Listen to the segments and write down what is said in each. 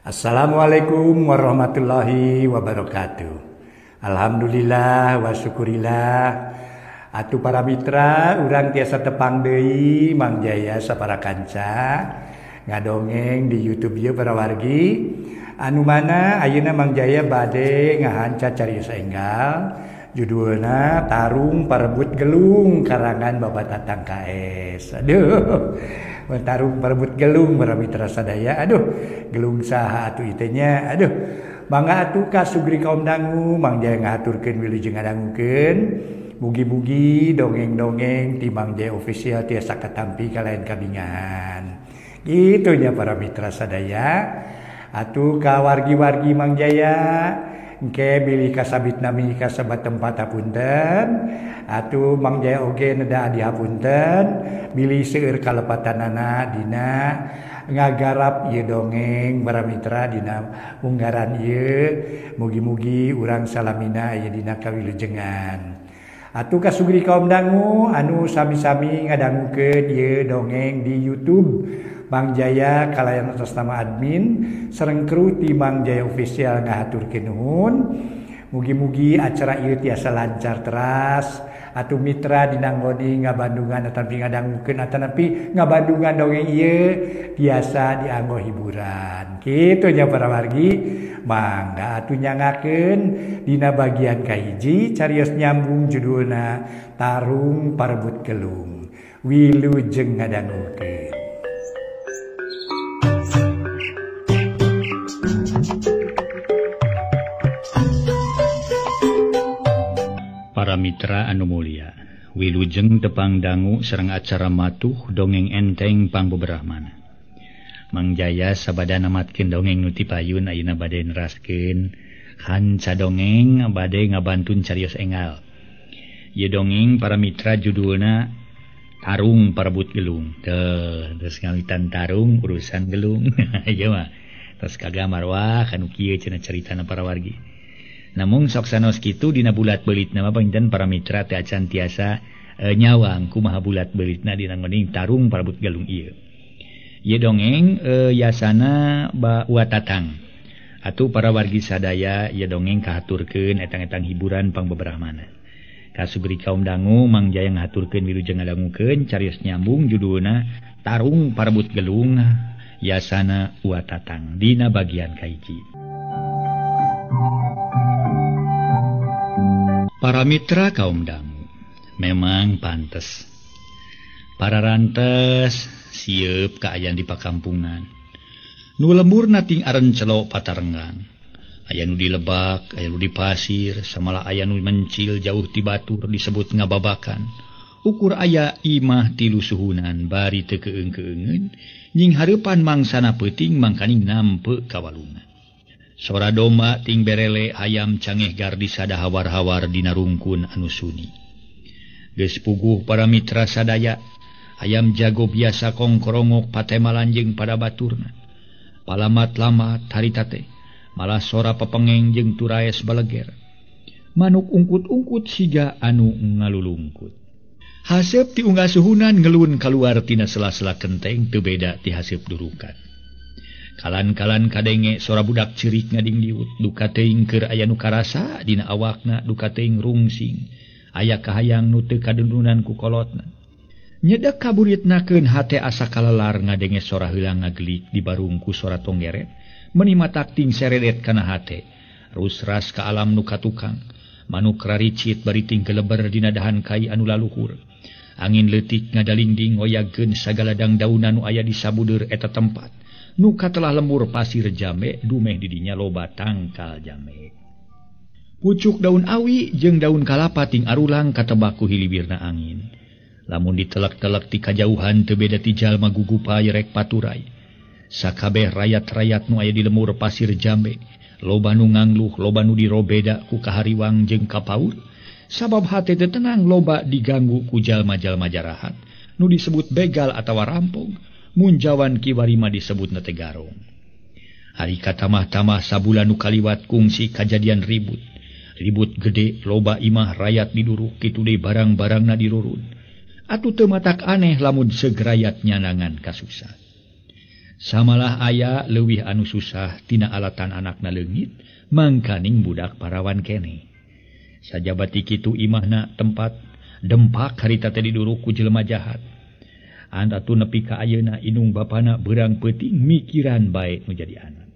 Assalamualaikum warahmatullahi wabarakatuh. Alhamdulillah wa syukurillah. Atuh para mitra urang tiasa tepang deui Mang Jaya sapara kanca ngadongeng di YouTube ieu para wargi. Anu mana ayeuna Mang Jaya bade ngahanca carios enggal judulna Tarung Parebut Gelung karangan Bapak Tatang KS. Aduh, tarung parebut gelung para mitra sadaya. Aduh, gelung saha atuh ieu nya. Aduh, mangga atuh ka sugri kaum dangu Mang Jaya ngahaturkeun wilujeng ngadangukeun. Mugi-mugi dongeng-dongeng ti Mang Jaya Official tiasa katampi kalayan kabingahan. Kitu nya para mitra sadaya. Atuh ka wargi-wargi Mang Jaya engke bilih kasabit nami kasebat tempat hapunten. Atuh Mang Jaya oge neda adi hapunten bilih seueur kalepatanana dina ngagarap ieu dongeng para mitra dina unggaran ieu. Mugi-mugi urang salamina aya dina kawilujengan. Atuh kasugri kaum dangu anu sami-sami ngadangukeun ieu dongeng di YouTube Mang Jaya kalayan atas nama admin sareng kru ti Mang Jaya Official ngahaturkeun nuhun. Mugi-mugi acara ieu tiasa lancar teras. Atuh mitra dina ngoni ngabandungan atapi ngadangukeun atanapi ngabandungan dongeng ieu tiasa dianggo hiburan. Kitu nya para wargi. Mangga atuh nyangakeun dina bagian kahiji carios nyambung judulna Tarung Parebut Gelung. Wilujeng ngadangukeun. Para mitra anu mulia, wilujeng tepang dangu sareng acara matuh dongeng enteng pangbeberahmana. Mang Jaya sabada namatkeun dongeng nu ti payun ayeuna bade neraskeun hanca dongeng bade ngabantun carios enggal. Ieu dongeng para mitra judulna Tarung Parebut Gelung. Teuh, terus ngawitan tarung urusan gelung. Ieu mah tos kagamar wah kanu kieu cenah caritana para wargi. Namun sok sanos kitu dina bulat beulitna mah panginten para mitra teh acan tiasa nyawang kumaha bulat beulitna dina ngoning Tarung Parebut Gelung ieu. Ieu dongeng yasana ba Watatang. Atuh para wargi sadaya ieu dongeng kahaturkeun etang-etang hiburan pangbeberahmana. Kasugri kaum dangu Mang Jaya ngahaturkeun wilujeng ngadangukeun carios nyambung judulna Tarung Parebut Gelung yasana Watatang dina bagian kahiji. Para mitra kaum dangu, memang pantes. Para rantes sieup kaayaan di pakampungan. Nu lemburna ting arencelo patarenggang. Aya nu di lebak, aya nu di pasir, samalah aya nu mencil jauh ti batur disebut ngababakan. Ukur aya imah tilu suhunan bari teu keung-keungeun, nying hareupan mangsana peuting mangkaning nampe ka walungan. Sora domba ting berele hayam cangeh gardi sada hawar-hawar dina rungkun anu suni. Geus puguh para mitra sadaya, hayam jago biasa kongkorongok patemalan jeung pada baturna. Palamat-lamat harita teh, malah sora pepengeng jeung turaes baleger. Manuk ungkut-ungkut siga anu ngalulungkut. Haseup ti unggal suhunan ngelun kaluar tina sela-sela kenteng teu beda ti haseup durukan. Kalan-kalan kadenge sora budak cirik ngadingdiut, duka teuing keur aya nu karasa dina awakna, duka teuing rungsing, aya kahayang nu teu kadundunan ku kolotna. Nyedek kaburitnakeun hate asa kalelar ngadenge sora heulang ngagelik di barungku sora tonggeret, meuni matak ting seredet kana hate. Rusras ka alam nu katukang, manuk raricit bari ting keleber dina dahan kai anu laluhur. Angin leutik ngadalingding ngoyagkeun sagaladang daunan nu aya di sabudeur eta tempat. Nuka telah lembur pasir jambe dumeh didinya loba tangkal jambe. Pucuk daun awi jeung daun kalapa ting arulang katebak ku hiliwirna angin. Lamun ditelek-telek ti kajauhan teu beda ti jalma gugupa rek paturai. Sakabeh rayat-rayat nu aya di lemur pasir jambe, loba nu ngangluh, loba nu dirobeda ku kahariwang jeung kapaur. Sabab hate teu tenang loba diganggu ku jalma-jalma jarahat nu disebut begal atawa rampok. Munjawan kiwarima disebut nate garong. Hari katamah-tamah sabulan nu kaliwat kungsi kajadian ribut. Ribut gede loba imah rayat diduruk kitu deui barang-barangna dirurun. Atuh teu matak aneh lamun segrayat nyanangan kasusah. Samalah aya leuwih anu susah tina alatan anakna leungit mangkaning budak parawan keneh. Sajabati kitu imahna tempat dempak harita teh diduruk ku jelema jahat. Atuh nepi ka ayeuna indung bapana beurang peuting mikiran bae nu jadi anak.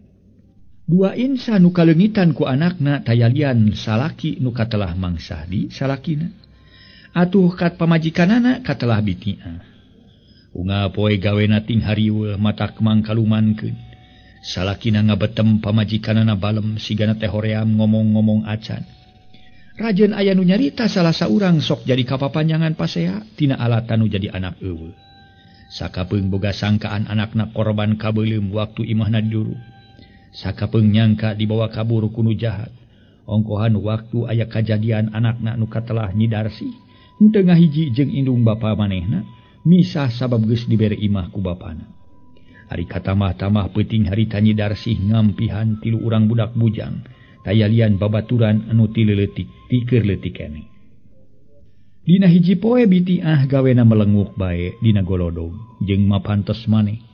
Dua insan nu kaleungitan ku anakna tayalian salaki nu katelah Mang Sahdi salakina. Atuh kat pamajikanana katelah bitiah. Unggal poe gawena ting hariweuh matak mangkalumankeun. Salakina ngabetem pamajikanana balem sigana teh hoream ngomong-ngomong acan. Rajen aya nu nyarita salah saurang sok jadi kapapanjangan pasea tina alatan nu jadi anak eueuh. Sakapeung boga sangkaan anakna korban kabeuleum waktu imahna diduruk. Sakapeung nyangka dibawa kabur ku nu jahat. Ongkohan waktu aya kajadian anakna nu katelah Nyi Darsi henteu ngahiji jeung indung bapa manehna misah sabab geus dibere imah ku bapana. Ari katamah-tamah peuting harita Nyi Darsih ngampihan tilu urang budak bujang tayalian babaturan anu ti leutik tikeur leutik keneh. Dina hiji poe bitiah gawena melenguk bae dina golodog jeung mapantes maneh.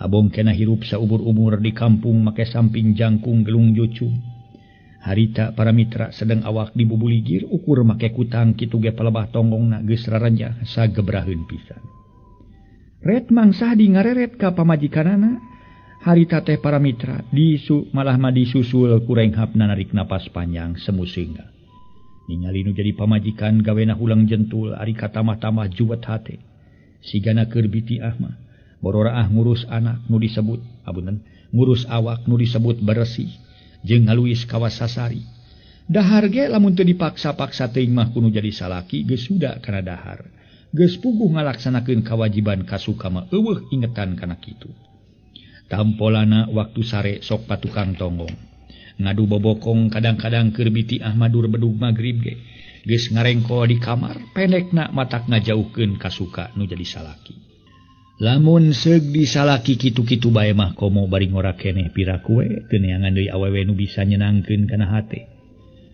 Abong kena hirup saubur-umur di kampung make samping jangkung gelung jucung. Harita para mitra sedang awak dibubuligir ukur make kutang kitu ge palebah tonggongna geus raranjah sagebraheun pisan. Ret Mang Sahdi ngareret ka pamajikanana. Harita teh para mitra disu malah mah disusul ku renghapna narik napas panjang semu seungga. Ningali nu jadi pamajikan gawena hulang jentul ari katamah-tamah juwet hate. Sigana keur bitiah mah bororaah ngurus anak nu disebut apunten ngurus awak nu disebut bersih jeung ngaluis kawas sasari. Dahar ge lamun teu dipaksa-paksa teuing mah kudu jadi salaki geus suda kana dahar. Geus puguh ngalaksanakeun kawajiban kasuka mah eueuh ingetan kana kitu. Tampolana waktu sare sok patukang tonggong. Ngadu bobokong kadang-kadang keur bitiah madur bedug magrib ge. Geus ngarengko di kamar pendekna matak ngajauhkeun kasuka nu jadi salaki. Lamun seug disalaki kitu-kitu bae mah komo bari ngora keneh piraku we teu neangan deui awewe nu bisa nyenangkeun kana hate.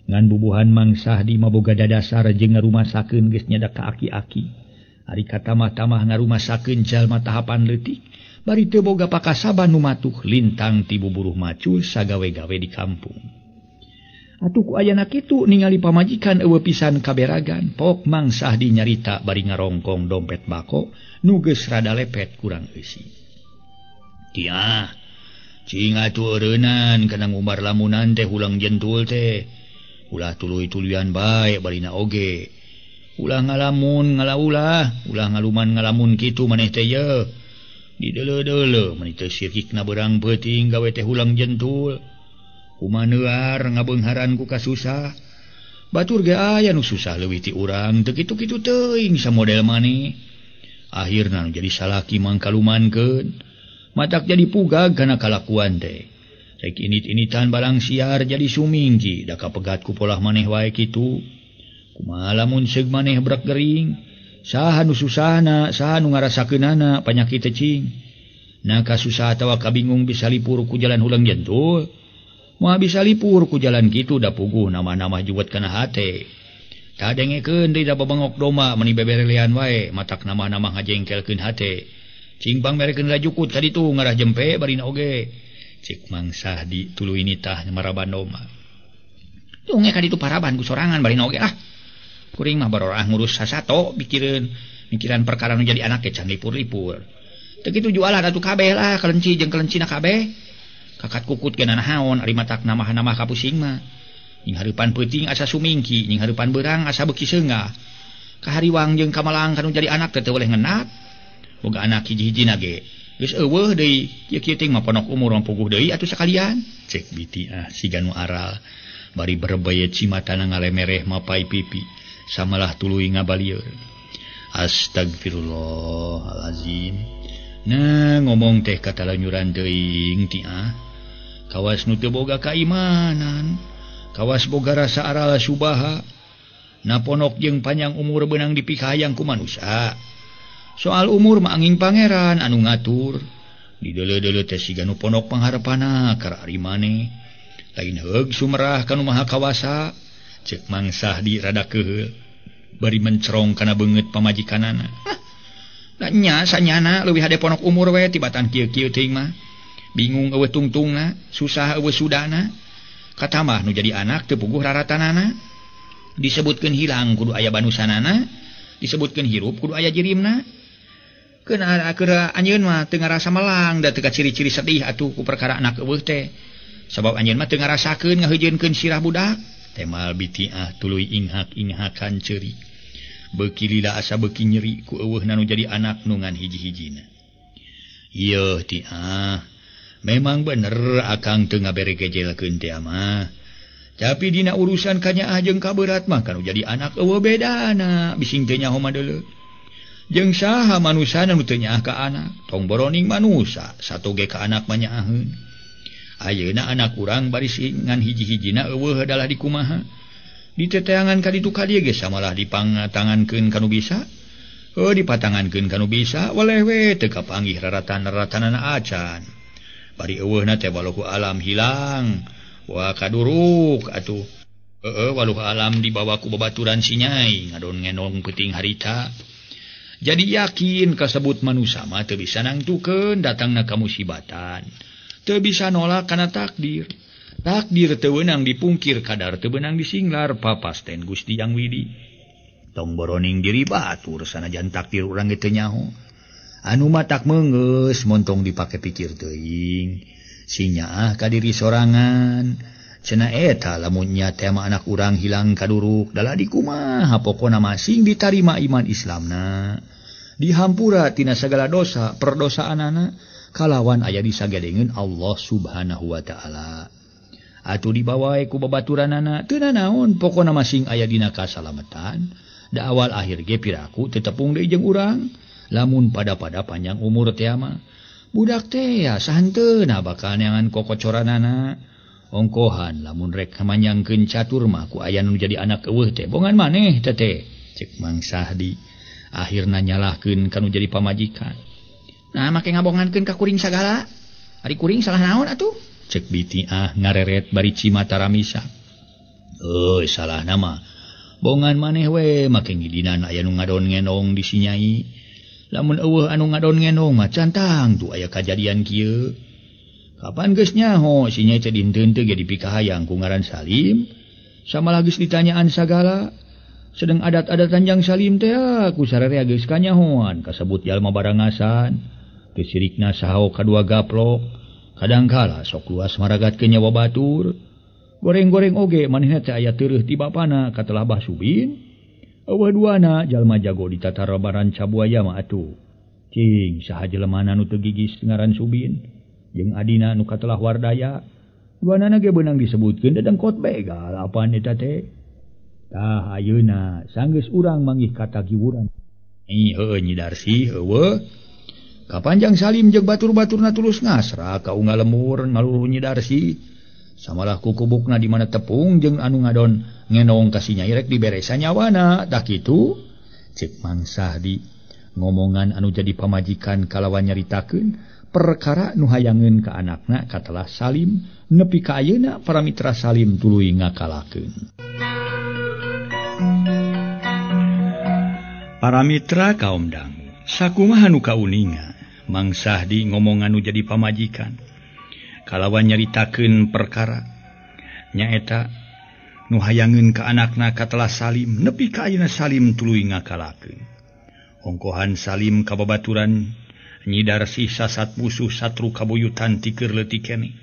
Ngan bubuhan Mang Sahdi mah boga dadasar jeung ngarumasakeun geus nyadak ka aki-aki. Ari katamah-tamah ngarumasakeun jalma tahapan leutik bari teu boga pakasaban nu matuh lintang ti buburuh macul sagawe-gawe di kampung. Atuh ku ayana kitu ningali pamajikan eueuh pisan kaberagan, pok Mang Sahdi nyarita bari ngarongkong dompet bako nu geus rada lepet kurang eusi. Tiah, cing atuh eureunnan kana ngumbar lamunan teh hulang jentul teh. Ulah tuluy-tuluyan bae barina oge. Ulah ngalamun ngalaulah, ulah ngaluman ngalamun kitu maneh teh ye. Dideuleu-deuleu meni teu sirikna beurang peuting gawe teh hulang jentul. Kumaneuar ngabeungharan ku kasusah. Batur ge aya nu susah leuwih ti urang teu kitu-kitu teuing samodel maneh. Akhirna nu jadi salaki mangkalumankeun. Matak jadi pugag kana kalakuan teh. Rek init-initan balang siar jadi sumingki da kapegat ku polah maneh wae kitu. Kumaha lamun seug maneh brek gering. Saha nu susahna, saha nu ngarasakeunana panyakit teh cing. Na kasusah atawa kabingung bisa lipur ku jalan hulang jentul. Moal bisa lipur ku jalan kitu da puguh nama-nama juwet kana hate. Tadengekeun deui da babengok domba meni beberelean wae matak nama-nama ngajengkelkeun hate. Cing pang merekeun rajukut ka ditu ngarah jempe barina oge. Cek Mang Sahdi tuluy nitah maraban domba. Tunge ka ditu paraban ku sorangan barina oge ah. Kuring mah baroraah ngurus sasato mikireun mikiran perkara nu jadi anak ge can lipur-lipur. Teu kitu jualan atuh kabeh lah kelenci jeung kelencina kabeh. Kakat kukut ge nanaon ari matak namah-namah kapusing mah. Nying hareupan peuting asa sumingki, nying hareupan beurang asa beuki seungah. Kahariwang jeung kamalang kanu jadi anak teh teu boleh ngenat. Boga anak hiji-hijina ge geus eueuh deui, kieu-kieu teh mah ponok umur mah puguh deui atuh sakalian. Cek bitiah siga nu aral bari berebeye cimatana ngalemereh mapai pipi samalah tuluy ngabalieur. Astagfirullahalazim. Nah ngomong teh katalanyuran teuing tiah. Kawas nu teu boga kaimanan, kawas boga rasa aral subaha. Na ponok jeung panjang umur beunang dipikahayang ku manusia. Soal umur mah angin pangeran anu ngatur. Dideuleu-deuleu teh siga nu ponok pangharepana keur ari maneh. Lain heug sumerah ka nu maha kawasa. Cek Mang Sahdi rada keuheul bari mencerong kana beungeut pamajikanana. Da nya sanyana leuwih hade ponok umur we tibatan kieu-kieu teuing mah. Bingung eueuh tungtungna, susah eueuh sudana. Katamah nu jadi anak teu puguh raratanana. Disebutkeun hilang kudu aya banusanana, disebutkeun hirup kudu aya jirimna. Keun keur anjeun mah teu ngarasa melang da teu kaciri-ciri sedih atuh ku perkara anak eueuh teh. Sabab anjeun mah teu ngarasakeun ngaheujeunkeun sirah budak. Temal bitiah tuluy inghak-inghakan ceuri. Beuki lila asa beuki nyeri ku eueuhna nu jadi anak nu ngan hiji-hijina. Ieu tiah, memang bener akang teu ngabere gejelkeun teh mah. Tapi dina urusan kanyaah jeung kaberat mah kanu jadi anak eueuh bedana, bising teu nyaho mah deuleu. Jeung saha manusana nu teu nyaah ka anak, tong boroning manusa satoge ka anak mah nyaaheun. Ayeuna anak urang baris ngan hiji-hijina eueuh adalah dikumaha. Diteteangan ka ditu ka dieu ge samalah dipangatangankeun kanu bisa. Heuh dipatangankeun kanu bisa weleh we teu kapanggih raratan-raratanana acan. Bari eueuhna teh waluhu alam hilang. Wah kaduruk atuh. Heueuh waluhu alam dibawa ku babaturan si Nyai ngadon ngenong peuting harita. Jadi yakin kasebut manusa mah teu bisa nangtukeun datangna ka musibatan. Teu bisa nolak kana takdir. Takdir teu weunang dipungkir, kadar teu beunang disinglar, papasten Gusti Yang Widi. Tong boroning diri batur sanajan takdir urang ge teu nyaho. Anu matak meunggeus montong dipake pikir teuing. Sing nyaah ka diri sorangan. Cenah eta lamun nya teh mah anak urang hilang kaduruk, dalah dikumaha pokona mah sing ditarima iman Islamna. Dihampura tina sagala dosa perdosaanana. Kalawan aya disagedengeun Allah Subhanahu wa ta'ala. Atuh dibawae ku babaturanana teu nanaon pokona masing aya dina kasalametan. Da awal akhir ge piraku teu tepung deui jeung urang. Lamun pada-pada panjang umur teh mah budak teh ya sahanteuna bakal neangan kokocoranana. Ongkohan lamun rek manyangkeun catur mah ku aya nu jadi anak eueuh teh bongan maneh teh teh. Cek Mang Sahdi akhirna nyalahkeun kanu jadi pamajikan. Nah make ngabongankeun ka kuring sagala. Ari kuring salah naon atuh? Cek bitiah ngareret bari cimata ramisa. Euy salah nama. Bongan maneh we make ngidinan aya nu ngadon ngenong di si Nyai. Lamun eueuh anu ngadon ngenong mah cantang tuh aya kajadian kieu. Kapan geus nyaho si Nyai teh dinten teh ge dipikahayang ku ngaran Salim. Samalah geus ditanyaan sagala. Sedang adat-adatan jang Salim teh ku sararea geus kanyahoan kasebut jalma barangasan. Kesirikna saho kadua gaplok, kadangkala sok luas maragat ke nyawa batur. Goreng-goreng oge manehna teh aya teureun ti bapana katelah Bah Subin. Eueuh duana jalma jago di tatarabaran cabuaya mah atuh. Cing saha jelemana nu teu gigis ngaran Subin jeung adina nu katelah Wardaya. Duanana ge beunang disebutkeun dedengkot begal apaan eta teh. Tah ayeuna sanggeus urang manggih katagiwuran. Ih heueuh Nyi Darsi heueuh. Kapanjang Salim jeung batur-baturna tulus ngasra ka unggal lemur ngaluruh Nyi Darsi. Samalah kukubukna di mana tepung jeung anu ngadon ngenong ka si Nyai rek diberesa nyawana. Tah kitu cek Mang Sahdi ngomongan anu jadi pamajikan kalawan nyaritakeun perkara nu hayangeun ka anakna katelah Salim nepi ka ayeuna para mitra Salim tuluy ngakalakeun. Para mitra kaum dangu sakumaha nu kauninga Mang Sahdi ngomongan nu jadi pamajikan kalawan nyaritakeun perkara nyaeta nu hayangeun ka anakna katelah Salim nepi ka ayeuna Salim tuluy ngakalakeun. Ongkohan Salim ka babaturan Nyi Darsi sasat musuh satru kabuyutan tikeur leutik keneh.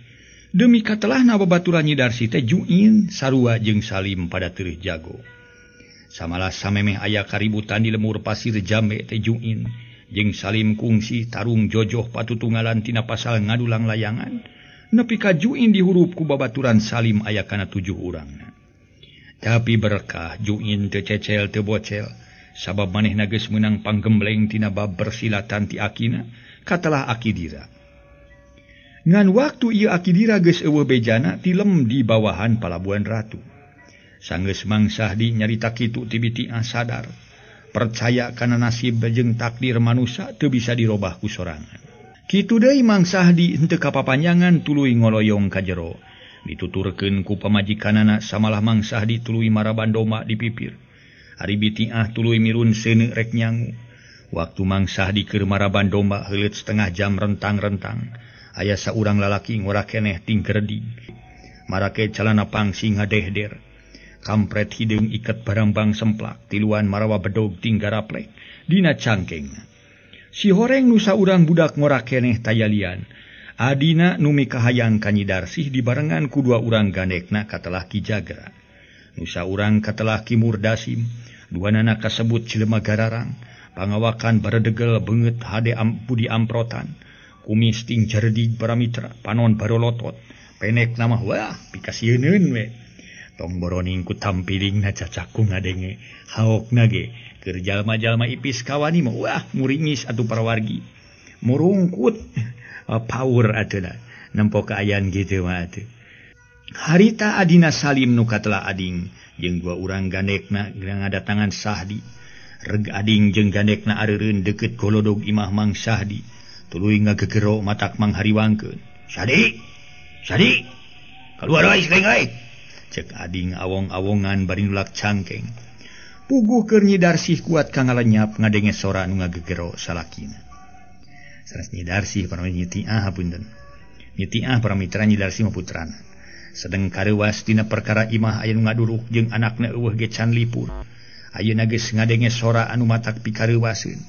Demi katelahna babaturan Nyi Darsi teh juin sarua jeung Salim pada teureun jago. Samalah samemeh aya kaributan di lemur pasir jambe teh juin jeung Salim kungsi tarung jojoh patutunggalan tina pasal ngadulang layangan nepi ka juin dihurup ku babaturan Salim aya kana 7 urangna. Tapi berkah juin teu cecel teu bocel sabab manehna geus meunang panggembleng tina bab bersilatan ti akina katelah Akidira. Ngan waktu ieu Akidira geus eueuh bejana tilem di bawahan Palabuhan Ratu. Sanggeus Mang Sahdi nyarita kitu ti bitiah sadar percaya kana nasib jeung takdir manusa teu bisa dirobah ku sorangan. Kitu deui Mang Sahdi henteu kapapanjangan tuluy ngoloyong ka jero. Dituturkeun ku pamajikanana samalah Mang Sahdi tuluy maraban doma di pipir. Ari bitiah tuluy mirun seuneu rek nyangu. Waktu Mang Sahdi keur maraban domba heuleut setengah jam rentang-rentang. Aya saurang lalaki ngora keneh ting geredi. Marake calana pangsing ngadehder. Kampret hideung iket barambang semplak, tiluan marawa bedog ting garaplek dina cangkengna. Si horeng nu saurang budak ngora keneh tayalian. Adina nu mikahayang ka Nyi Darsih dibarengan ku dua urang gandekna katelah Ki Jagra. Nu saurang katelah Ki Murdasim, duanana kasebut jelema gararang, pangawakan baredegel beungeut hade budi amprotan, kumis ting jaredig para mitra, panon barolotot, penek nama wah pikasieuneun we. Tong boroning ku tampilingna cacaku ngadenge, haokna ge keur jalma-jalma ipis kawani mah wah muringis atuh parawargi. Murungkut power atuh nempo kaayaan gitu mah atuh. Harita Adina Salim nu katelah ading jeung dua urang gandekna ngadatangan Sahdi. Reg ading jeung gandekna areureun deukeut golodog imah Mang Sahdi. Tuluy ngagegero matak Mang hariwangkeun. Sahdi! Sahdi! Kaluar euy sering euy. Cek ading awong-awongan bari nulak cangkeng. Puguh keur Nyi Darsih kuat ka ngalenyap ngadenge sora nu ngagegero salakina. Sanes Nyi Darsih para Nyi Tiah punten. Nyi Tiah para mitra Nyi Darsih mah putrana. Sedeng kareuwas dina perkara imah aya nu ngaduruk jeung anakna eueuh ge can lipur. Ayeuna geus ngadenge sora anu matak pikareuwaseun.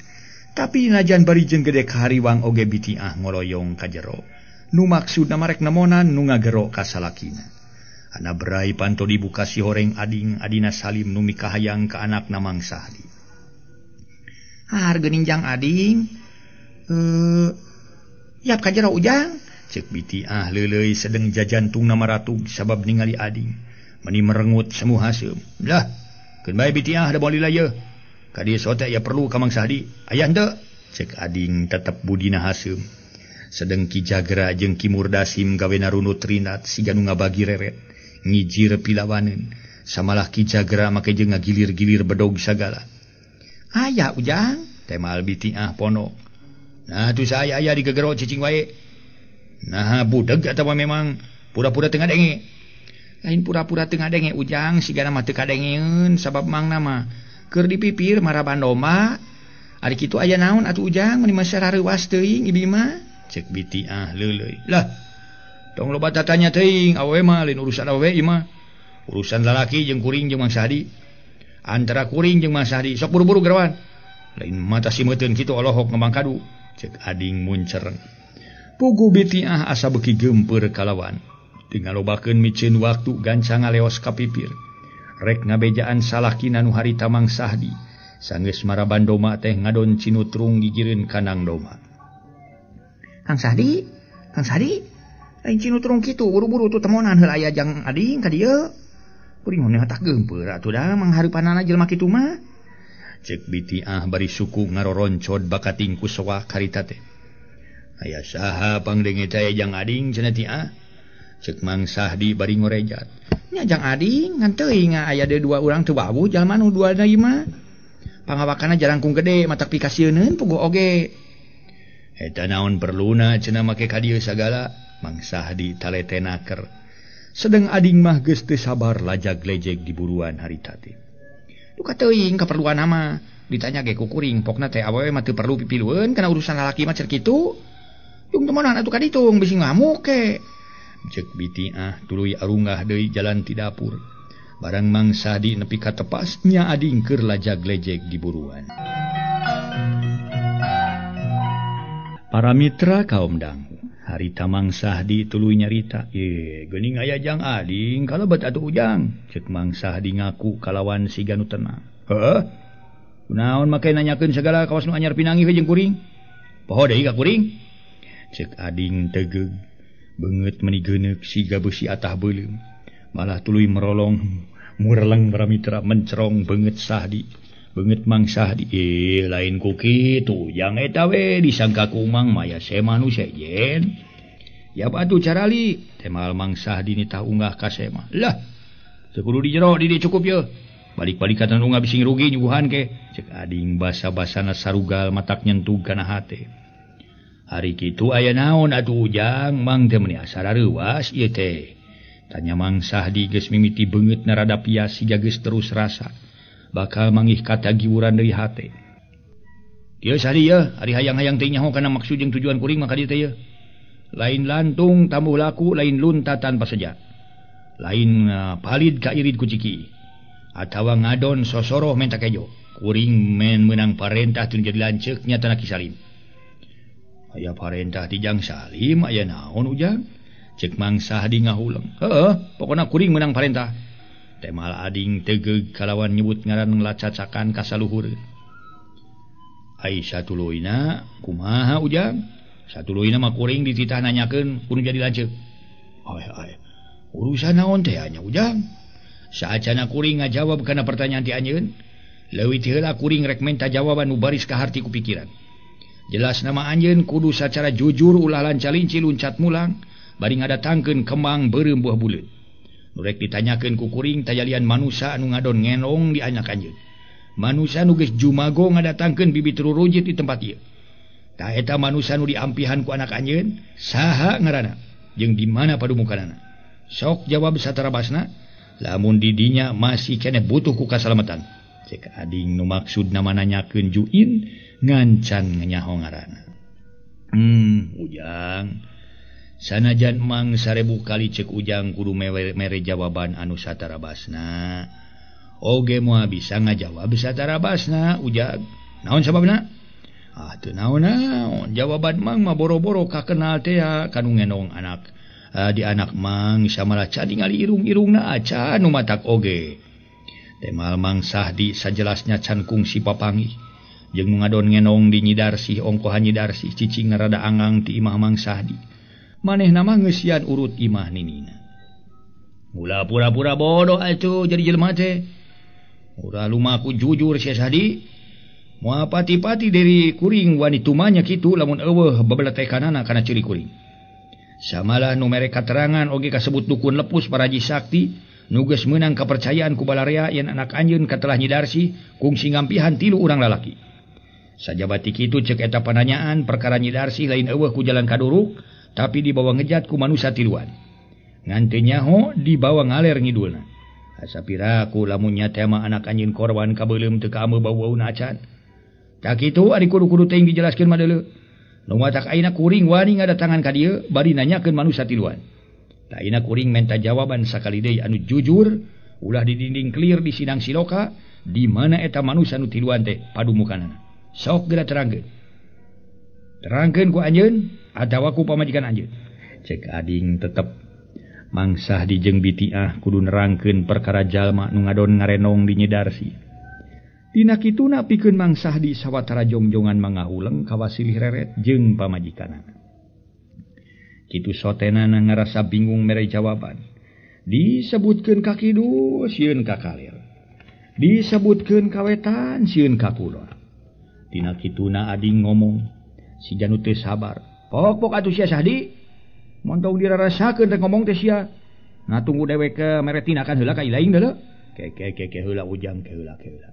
Tapi najan bari jeung gede kahariwang oge Bitiah ngoloyong ka jero. Nu maksudna marek nemonan nu ngagero ka salakina. Ana berai panto dibuka si horeng ading Adina Salim nu mikahayang ka anakna Mang Sahdi. Har geuning jang ading. Yap ka jero ujang. Cek Bitiah leuleuy sedeng jajantungna maratug sabab ningali ading. Meni merengut semu haseum. Lah, keun bae Bitiah da moal lila yeuh. Ka dieu sote aya perlu ka Mang Sahdi. Aya henteu? Cek ading tetep budina haseum. Sedeng Ki Jagra jeung Ki Murdasim gawena runut rinat siga nu ngabagi reret. Ngijir pilawaneun. Samalah Ki Jagra make jeung ngagilir-gilir bedog sagala. Aya ujang, temal Bitiah ponok. Nah tu saya aya digegero cicing wae. Nah budeg atawa memang pura-pura teu ngadenge. Lain pura-pura teu ngadenge ujang sigana mah teu kadengeun sabab mangna mah keur dipipir maraban domba. Ari kitu aya naon atuh ujang meuni mah sarareuwas teuing ibi mah. Cek Bitiah leuleuy. Lah tong loba tatanya teuing awewe mah lain urusan awewe ieu mah. Urusan lalaki jeung kuring jeung Mang Sahdi. Antara kuring jeung Mang Sahdi sok buru-buru gerawan. Lain mata simeuteun kitu olohok ngembang kadu. Cek ading muncereng. Pugu Bitiah asa beuki geumpeur kalawan. Teu ngalobakeun miceun waktu gancang ngaleos ka pipir. Rek ngabejaan salakina nu harita Mang Sahdi. Sanggeus maraban doma teh ngadon cinutrung gigireun kandang doma. Kang Sahdi, Kang Sahdi, lain cinutrung kitu buru-buru tuh temonan heula aya jang ading ka dieu. Kuring mah tak geumpeur atuh da manghareupanana jelema kitu mah. Cek Bitiah bari suku ngaroroncod bakating ku soak harita teh. Aya saha pangdenge teh jang ading cenah Tiah. Cek Mang Sahdi bari ngorejat. Nya jang ading ngan teuing aya deui dua urang teu wawuh jalma nu duana ieu mah. Pangawakana jarangkung gede matak pikasieuneun puguh oge. Eta naon perluna cenah make ka dieu sagala. Mang Sahdi taletenaker. Sedeng ading mah geus teu sabar lajag lejeg di buruan harita teh. Duka teuing kaperluan mah ditanya ge ku kuring pokna teh awewe mah teu perlu pipilueun kana urusan lalaki mah cer kitu. Yung temenan atuh ka ditung bisi ngamuk ke. Cek Bitiah tuluy arunggah deui jalan ti dapur. Barang Mang Sahdi nepi ka tepas nya ading keur lajag lejeg di buruan. Para mitra kaum dangu, harita Mang Sahdi tuluy nyarita, "Ye, geuning aya jang ading kalebet atuh ujang." Cek Mang Sahdi ngaku kalawan siga nu tenang. Heuh. Kunaon make nanyakeun sagala kawas nu anyar pinanggih we jeung kuring? Poho deui ka kuring. Cek ading tegeug, beungeut meuni geuneuk siga beusi atah beuleum. Malah tuluy merolong, mureleng para mitra mencerong beungeut Sahdi. Beungeut Mang Sahdi, lain ku kitu, jang eta we disangka ku Mang maya sema nu sejen. Yap atuh carali, temal Mang Sahdi nitah unggah ka sema. Lah, teu kudu di jero di dieu cukup ye. Balik-balik ka tanah unggah bisi rugi nyuguhan ke. Cek ading basa-basana sarugal matak nyentug kana hate. Hari kitu aya naon atuh ujang, Mang teh meuni asa rareuwas ieu teh. Tanya Mang Sahdi geus mimiti beungeut narada pias siga geus terus rasa. Bakal mangih kata giwuran deui hate. Kieu sari yeuh, ari hayang-hayang teh nyaho kana maksud jeung tujuan kuring mah ka dieu teh yeuh. Lain lantung tambuh laku, lain lunta tanpa seja. Lain palid ka irid ku ciki. Atawa ngadon sosoroh menta kejo. Kuring men meunang parentah teu jadi lanceuk nya tanah Ki Salim. Aya parentah ti Jang Salim aya naon Ujang? Cek Mang Sahdi ngahuleng. Heueuh, pokona kuring meunang parentah. Temal ading tegeug kalawan nyebut ngaran nglacacakan ka saluhureun. Ai satuluyna kumaha Ujang? Satuluyna mah kuring dititah nanyakeun kudu jadi lanceuk. Ai ai. Urusan naon teh nya Ujang? Saacana kuring ngajawab kana pertanyaan ti anjeun, leuwih ti heula kuring rek menta jawaban nu baris ka harti ku pikiran. Jelas nama anjeun kudu sacara jujur ulah lanca-linci luncat mulang bari ngadatangkeun kembang beureum buah buleut. Nu rek ditanyakeun ku kuring tayalian manusa anu ngadon ngenong di anak anjeun. Manusa nu geus jumago ngadatangkeun bibit rurujit di tempat ieu. Tah eta manusa nu diampihan ku anak anjeun saha ngaranna jeung di mana padumukanana. Sok jawab satarabasna lamun di dinya masih keneh butuh ku kasalamatan. Cek ading nu maksudna nanyakeun Juin ngancan nyaho ngaranna. Ujang. Sanajan Mang 1000 kali cek Ujang kudu mere jawaban anu satarabasna. Oge moal bisa ngajawab satarabasna Ujang. Naon sababna? Ah teu naon-naon. Jawaban Mang mah boro-boro kakenal teh kanu ngenong anak. Di anak Mang samalah can ningali irung-irungna acan nu matak oge. Temal Mang Sahdi sajelasnya can kungsi papanggih. Jeung nu ngadon ngenong di Nyidarsih ongkohan Nyidarsih cicing rada angang ti imah Mang Sahdi. Manehna mah ngeusian urut imah ninina. Mula pura-pura bodoh atuh jadi jelema teh. Ulah lumaku jujur sia Sahdi. Moal pati-pati dari kuring wani tumanya kitu lamun eueuh bebeletekanana kana ciri kuring. Samalah nu mere katerangan oge kasebut dukun lepus paraji sakti nu geus meunang kapercayaan ku balarea yen anak anjeun katelah Nyidarsih kungsi ngampihan 3 urang lalaki. Sajabati kitu cek eta pananyaan perkara Nyidarsih lain eueuh ku jalan kaduruk tapi dibawa ngejat ku manusa tiluan. Ngan teu nyaho dibawa ngaler ngidulna. Asa piraku lamun nya teh mah anak anjeun korban kabeuleum teu kaameu bau-bauna acan. Tak kitu ari kudu-kudu teuing dijelaskeun mah deuleu. Nu matak ayeuna kuring wani ngadatangan ka dieu bari nanyakeun manusa tiluan. Ta ayeuna kuring menta jawaban sakali deui anu jujur ulah di dinding clear di sidang siloka di mana eta manusa nu tiluan teh padumukanana. Sok geura terangkeun. Terangkeun ku anjeun atawa ku pamajikan anjeun. Cek ading tetep Mang Sahdi jeung Bitiah kudu nerangkeun perkara jalma nu ngadon ngarenong di Nyidarsih. Dina kituna pikeun Mang Sahdi sawatara jongjongan mangahuleng kawasilih reret jeung pamajikanana. Kitu sotenana ngarasa bingung mere jawaban. Disebutkeun ka kidul sieun ka kaler. Disebutkeun ka wetan sieun ka kulon. Dina kituna ading ngomong si janu teu sabar. Pok-pok atuh sia Sahdi. Montong dirarasakeun teh ngomong teh sia. Ngatunggu dewek mere tinakan heula ka ilaing deuleu. Ke ke ke heula Ujang ke heula ke heula.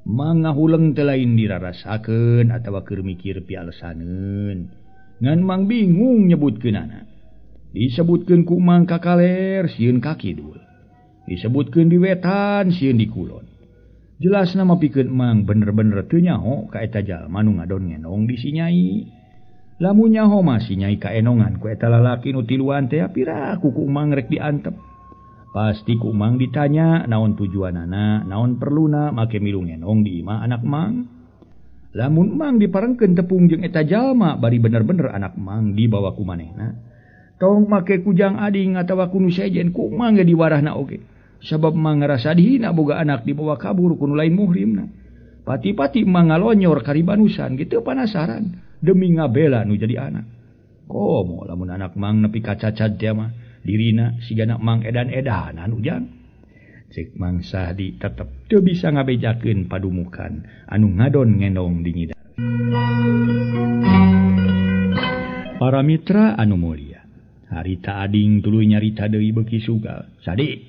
Mangahuleng teh lain dirarasakeun atawa keur mikir pialesaneun. Ngan Mang bingung nyebutkeunana. Disebutkeun ku Mang ka kaler sieun ka kidul. Disebutkeun di wetan sieun di kulon. Jelas nama pikeun Mang bener-bener teu nyaho ka eta jalma nu ngadon ngenong di si Nyai. Lamun nyaho mah si Nyai kaenongan ku eta lalaki nu tiluan teh piraku ku Mang rek diantep. Pasti ku Mang ditanya naon tujuanana, naon perluna make milu ngenong di imah anak Mang. Lamun Mang diparengkeun tepung jeung eta jalma bari bener-bener anak Mang dibawa ku manehna. Tong make kujang ading atawa ku nu sejen ku Mang ge diwarahna oge. Sabab Mang ngarasa dihina boga anak dibawa kabur ku nu lain muhrimna. Pati-pati Mang ngalonyor karibanusan gitu panasaran demi ngabela nu jadi anak. Komo lamun anak Mang nepi ka cacad teh mah dirina sigana Mang edan-edanan Ujang. Cek Mang Sahdi tetep teu bisa ngabejakeun padumukan anu ngadon ngenong di Nyidar. Para mitra anu mulia, harita ading tuluy nyarita deui beuki sugal. Sadi,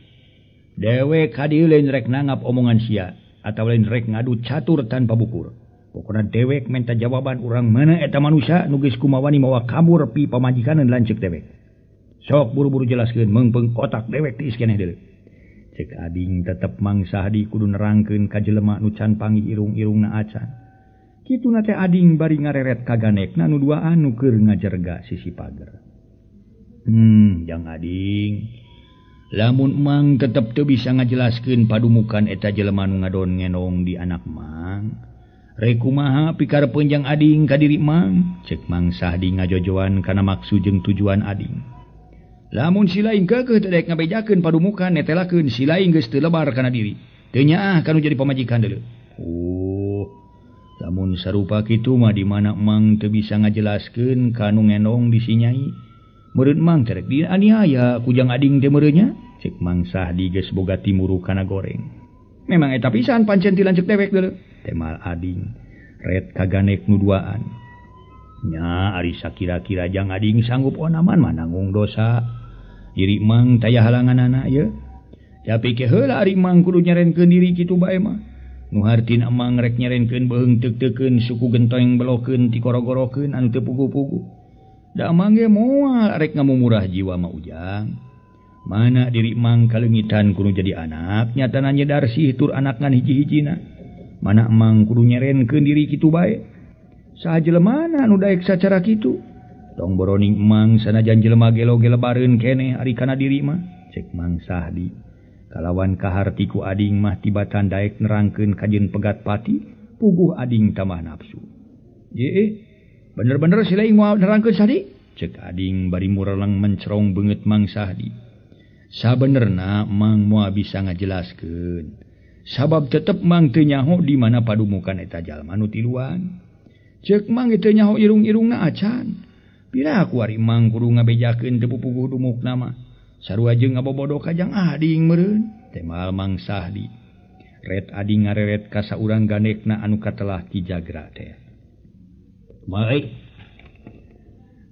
dewek ka dieu lain rek nanggap omongan sia atawa lain rek ngadu catur tanpa bukur. Pokona dewek menta jawaban urang mana eta manusia nu geus kumawani mawa kabur pi pamajikaneun lanceuk dewek. Sok buru-buru jelaskeun meungpeung otak dewek tiis keneh deuleu. Cek ading tetep Mang Sahdi kudu nerangkeun ka jelema nu can panggih irung-irungna acan. Kituna teh ading bari ngareret kaganekna nu duaan nu keur ngajerga sisi pager. Jang ading. Lamun mang tetep teu bisa ngajelaskeun padumukan eta jelema nu ngadon ngenong di anak mang. Rek kumaha pikarepeun jang ading ka diri mang? Cek Mang Sahdi ngajojoan kana maksud jeung tujuan ading. Lamun si lain keukeuh teu daek ngabejakeun padumukan netelakeun si lain geus teu lebar kana diri. Teu nyaah kanu jadi pamajikan deuleu. Oh. Lamun sarupa kitu mah di mana mang teu bisa ngajelaskeun kanu ngenong di si nyai. Meureun mang teh rek dianiaya ku jang ading teh meureunnya. Cek Mang Sahdi geus boga timuru kana goreng. Memang eta pisan pancen ti lanceuk dewek deuleu. Temal ading ret kaganek nu duaan. Nya ari sakira-kira jang ading sanggup onaman mah nanggung dosa. Diri mang taya halanganana ieu. Tapi ke heula ari mang kudu nyarenkeun diri kitu bae mah. Nu hartina mang rek nyarenkeun beung teuk-teukeun suku genteng belokeun ti korogorokeun anu teu pugu-pugu. Da mang ge moal rek ngamumurah jiwa mah ujang. Mana diri mang kaleungitan kudu jadi anak nyatana nyedar sih tur anak ngan hiji-hijina. Mana mang kudu nyarenkeun diri kitu bae. Saha jelemana nu daek sacara kitu? Tong boroning mang sanajan jelema gelo-gelo bareun keneh ari kana diri mah. Cek Mang Sahdi. Kalawan kaharti ku ading mah tibatan daek nerangkeun kajeun pegat pati, puguh ading tambah nafsu. Ye, bener-bener si lain moal nerangkeun Sahdi? Cek ading bari mureleng mencerong beungeut Mang Sahdi. Sabenerna mang moal bisa ngajelaskeun. Sabab tetep mang teu nyaho di mana padumukan eta jalma nu tiluan. Cek mang teu nyaho irung-irungna acan. Pira ku ari mang kudu ngabejakeun teu puguh dumukna mah. Sarua jeung ngabobodo ka jang ading meureun. Temal Mang Sahdi. Ret ading ngareret ka saurang ganekna anu katelah Ki Jagra teh. Baik.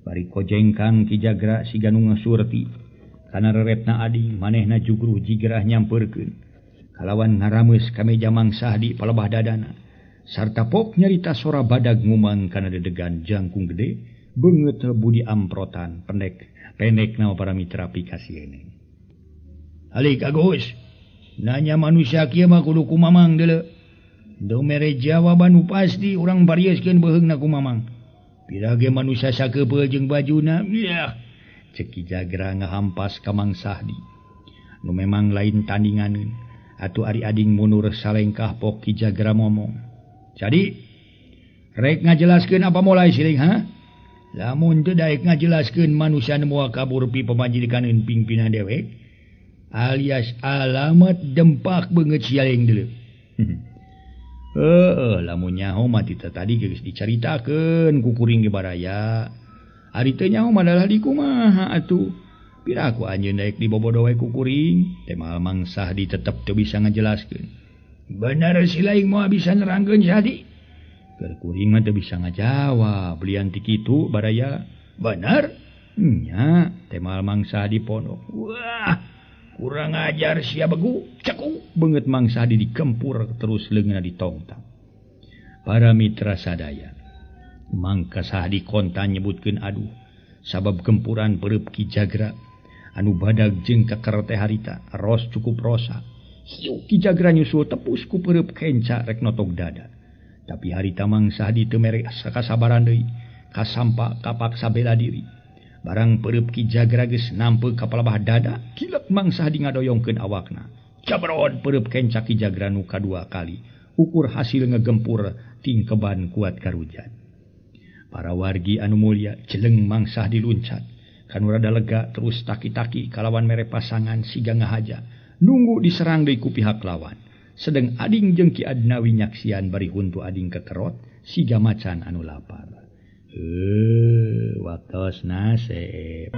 Bari kojengkang Ki Jagra siga nu ngasurti. Kana reretna ading manehna jugruh jigerah nyampeurkeun. Kalawan ngarameus ka meja Mang Sahdi palebah dadana. Sarta pok nyarita sora badag ngumang kana dedegan jangkung gede beungeut budi amprotan pendek. Pendek nama para mitra pikasieun. Alik Agus, nanya manusia kieu mah kudu kumamang deuleu. Teu mere jawaban nu pasti urang barieskeun beuheungna kumamang. Pira ge manusia sakeupeuh jeung bajuna, yah. Cek Ki Jagra ngahampas ka Mang Sahdi. Nu memang lain tandinganeun. Atuh ari ading mundur salengkah pok Ki Jagra ngomong. Jadi rek ngajelaskeun apa mulai siling ha? Lamun teu daek ngajelaskeun manusia nu moal kabur pi pamajikaneun pingpinan dewek alias alamat dempak beungeut sialing deuleu. Heueuh, lamun nyaho mah ti tadi geus dicaritakeun ku kuring ge baraya. Ari teu nyaho mah dalah di kumaha atuh. Pira ku anjeun daek dibobodo we ku kuring, temal Mang Sahdi tetep teu bisa ngajelaskeun. Bener si lain moal bisa nerangkeun Sahdi. Keur kuring mah teu bisa ngajawab lian ti kitu baraya. Bener? Nya, temal Mang Sahdi pondok. Wah, kurang ajar sia begu, ceku beungeut Mang Sahdi digempur terus leungeunna ditongtang. Para mitra sadaya, Mangka Sahdi kontan nyebutkeun aduh sabab gempuran pereup Ki Jagra anu badag jeung keker teh harita ros cukup rosa. Hiu Ki Jagra nyusul tepus ku pereup kenca rek notog dada. Tapi harita Mang Sahdi teu mere kasabaran deui, kasampa kapaksa bela diri. Barang pereup Ki Jagra geus nampe ka palebah dada, kilek Mang Sahdi ngadoyongkeun awakna. Cabrod pereup kenca Ki Jagra nu kadua kali. Ukur hasil ngegempur tingkeban kuat karujan. Para wargi anu mulia jeleng Mang Sahdi luncat. Kanu rada lega terus taki-taki kalawan mere pasangan siga ngahaja. Nunggu diserang deui ku pihak lawan. Sedeng ading jeung Ki Adnawi nyaksian bari huntu ading kekerot siga macan anu lapar. Waktosna seep.